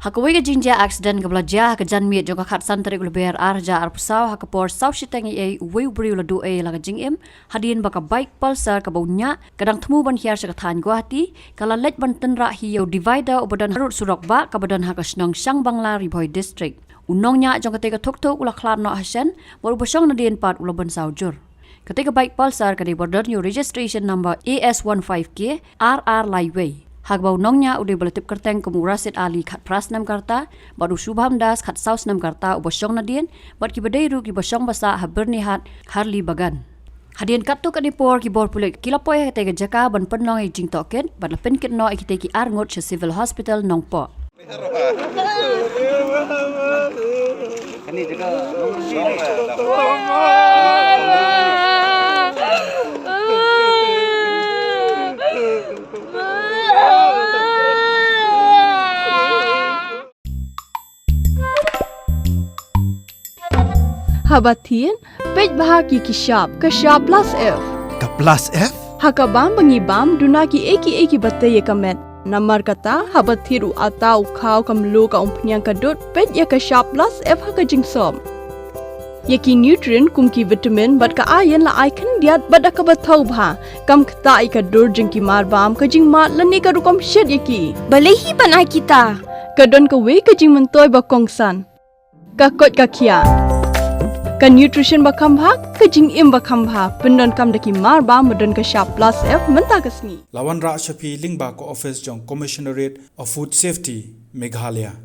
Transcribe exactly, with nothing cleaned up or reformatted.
Ha kawei ka jingjia aksiden kaba la jia ha ka janmiet jong ka khatsan tarik u Lber ar hajar arphew saw ha ka por saw shiteng eiei, uwei u briew u la duh ei la ka jingim hadien ba ka bike Pulsar kaba u ñiah ka dang thmu ban hiar sha ka thaiñ Guwahati, ka la leit ban tynrah hi ïa u divider uba don harud surok bah kaba don ha ka shnong Shangbangla, Ri Bhoi District. U nongñiah jong katei ka thukthuk u la khlad noh ha shen bad uba shong nadien pat u la bynsaw jur. Katei ka bike Pulsar ka dei ba don ïa u registration number A S one five K R R lai wei, ha kaba u nongñiah u dei ba la tip kyrteng kum u Rasid Ali, khatphra snem ka rta, bad u Shubham Das, khatsaw snem ka rta, uba shong nadien, bad kiba dei ruh kiba shong basa ha Byrnihat, Harli Bagan. Hadien katto katne por ki bor pulit ki la poi ha katei ka jaka ban pynlong ïa ki jingtohkit bad la pynkit noh ïa kitei ki arngut sha Civil Hospital Nongpoh. Haba thied, peit bha ïa ki shap, ka shap plus F. Ka plus F? Ha ka bam ba ngi bam, duna kiei kiei kiba tei ïa ka met. Namar kata, haba thied u atta, u khaw, ka mluh, ka umphniang, ka dud, peit ïa ka shap plus F ha ka jingsop. Ïa ki nutrient kum ki vitamin bad ka iron la ai khyndiat bad da kaba thaw bha. Kam ktah ïa ka dur jong ki marbam, ka jingmad lane ka rukom shet ïa ki. Balei hi ban ai kita? Ka don kawei ka jingmyntoi ba kongsan. Ka koit ka khiah. Ka nutrition ba kham bha, ka jingim ba kham bha. Pyndonkam da ki marbam ba don ka shap plus F mynta ka sngi. La wanrah sha phi lyngba ka office jong Commissionerate of Food Safety, Meghalaya.